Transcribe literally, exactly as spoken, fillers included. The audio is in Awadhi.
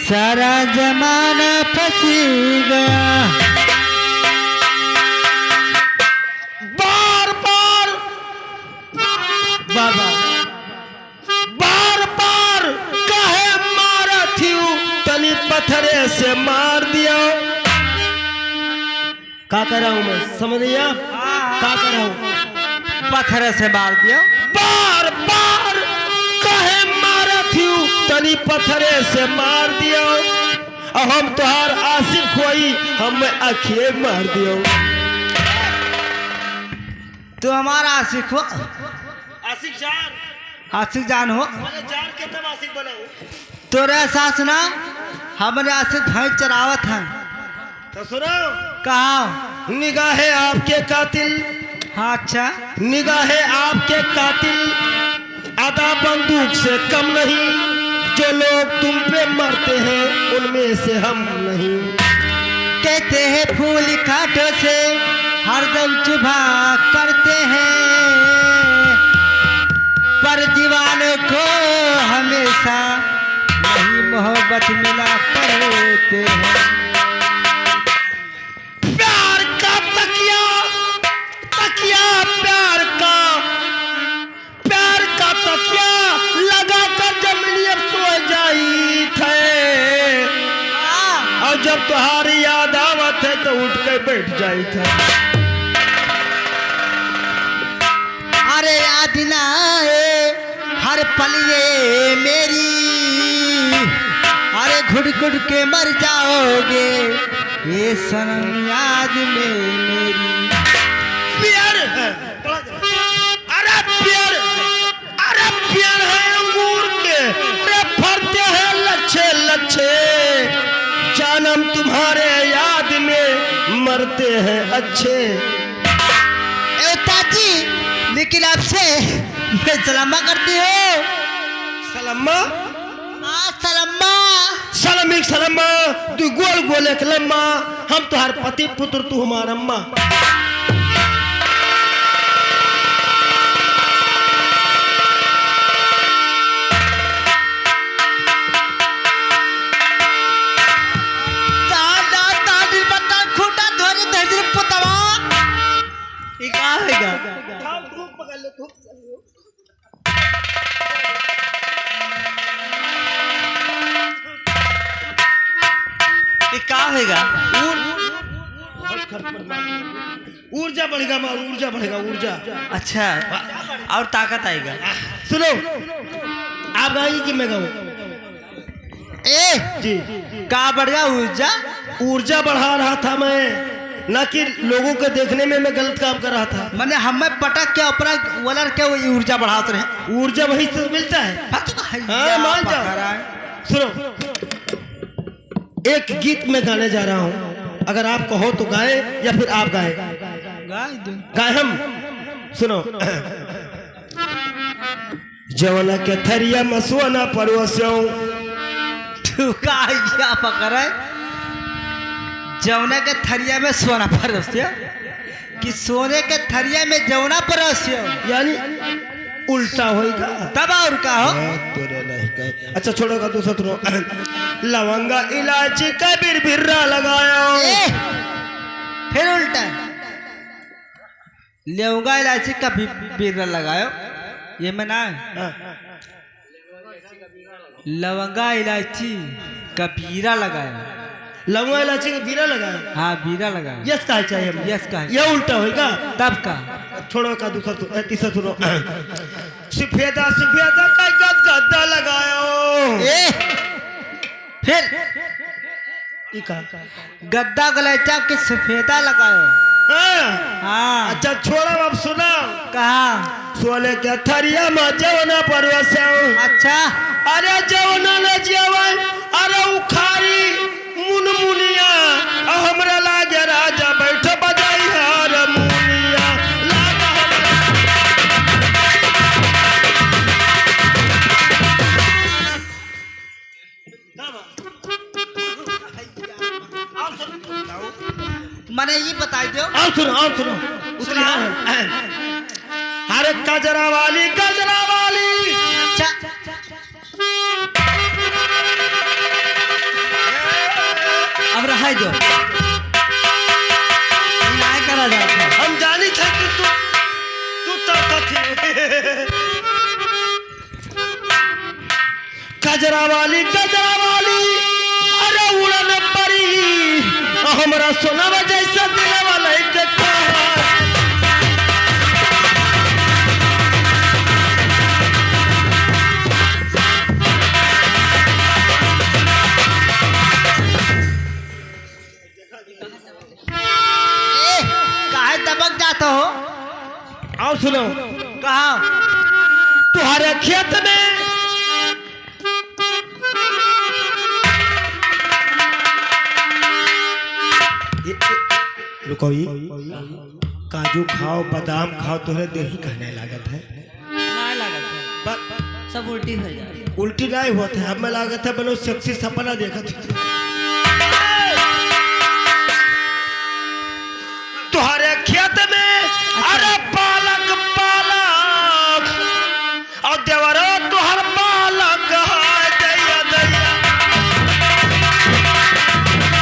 सारा जमाना फंसी गया। बार बार, बार बार, बार बार काहे मारत हिउ? तनी पत्थरे से मार दियो। का कर रहा हूँ मैं, समझ गया? हाँ, हाँ। का कर रहा हूँ? पत्थरे से मार दियो। बार बार काहे मारत हिउ? तनी पत्थरे से मार दियो। अब हम तोहार आशिक होई, हम अखिए मार दियो। तू हमारा आशिक हो? आशिक जान। आशिक जान हो? अरे जान के तब आशिक बनाऊ। तोरे सास ना हमरे आशिक भैंस चरावत हैं। तो सुनो। कहा? निगाहें आपके कातिल। हाँ, अच्छा। निगाहें आपके कातिल, अदा बंदूक से कम नहीं। जो लोग तुम पे मरते हैं, उनमें से हम नहीं। कहते हैं फूल कांटों से हरदम चुभा करते हैं, पर दीवानों को हमेशा नहीं मोहब्बत मिला करते हैं। प्यार का तकिया, तकिया प्यार का, प्यार का तकिया लगाकर जब नींद सो जाइत है, और जब तोहार याद आवत है तो उठ के बैठ जाइत है। अरे याद ना आए हर पल ये मेरी, अरे घुट घुट के मर जाओगे ये सनम याद में मेरी। प्यार है, अरे प्यार, अरे प्यार है अंगूर के, अरे फरते हैं लच्छे लच्छे, जानम तुम्हारे याद में मरते हैं अच्छे। ए उस्ताद जी, लेकिन आपसे मैं सलामा करती हूँ। सलामा? हाँ, सलामा। सलाम एक सलामा, तू गोल गोल एक लम्मा, हम तोहार पति पुत्र, तू हमार अम्मा। दादा, दादी, बता, खूंटा धोरी, धजरी पुतवा। ई का है गा? ई का होइगा? ऊर-, ऊर्जा बढ़ेगा माँ, ऊर्जा बढ़ेगा, ऊर्जा। अच्छा, और ताकत आइगा। सुनो, आप गाइए कि मैं गाऊं? ए, जी। का बढ़िया ऊर्जा? ऊर्जा बढ़ा रहा था मैं, ना कि लोगों के देखने में मैं गलत काम कर रहा था। मने हमें पटक के अपना वलर के वो ऊर्जा बढ़ात रहे। ऊर्जा वहीं से मिलता है। हाँ, तो है हाँ, या मान जाओ। पकड़ा है। सुनो, एक गीत मैं गाने जा रहा हूँ, अगर आप कहो तो गाएं या फिर आप गाएं। गाए दो। गाएं हम। सुनो। जवना के थरिया में सोना परोस्यो। तू का या पकड़े? जवना के थरिया में सोना परोस्यो कि सोने के थरिया में जवना परोस्यो? यानी उल्टा होइगा। तब और का हो? हाँ, तोरे नहीं कहे। अच्छा, छोड़ो का दूसरा सुनो। लवंगा इलायची का बिर बिर्रा लगायो। ए, फिर उल्टा। लवंगा इलायची का भी-, बीरा लगायो, ये में ना है। हाँ। लवंगा इलायची का बीरा लगायो। लवंगा इलायची का बीरा लगायो? हाँ, बीरा लगायो। यस का है चाहिए हमें? यस का है। ये उल्टा होइगा? तब का? छोड़ो का दूसरा सु-, ए, तीसरा सुनो। सफेदा, सफेदा का गद-, गद्दा लगायो। ए, फिर? ई का? गद्दा गलैचा के सफेदा लगायो। हाँ। हाँ। अच्छा, छोड़ो, अब सुनो। कहा? सोने के थरिया में जवना परोस्यो। अच्छा। अरे जवना न जेवै, अरे उखारी मुनमुनिया, आ हमरा लागे राजा बैठ बजाई हारमुनिया। लागे हमरा मने ये बताई दो। और सुनो, और सुनो। उतरी सुना। है। अरे गजरा वाली, गजरा वाली। अच्छा। जो। ई नाय करा जात है। हम जानी थे कि तू, तू तरसत ही। कजरा वाली, कजरा वाली, अरे उड़न परी, हमरा सोनवा जैसा दिलवा लइके तोहार। ए, काहे दबक जात हो? आओ सुनो। कहा? तुम्हारे खेत में ये, ये, रुको, ये काजू खाओ, बादाम खाओ, तोहरे देही कहने लागत है। नाय लागत है। ब- सब उल्टी हो जाए। उल्टी नाय होत है, हमें लागत है, बनो सेक्सी सपना देखत है।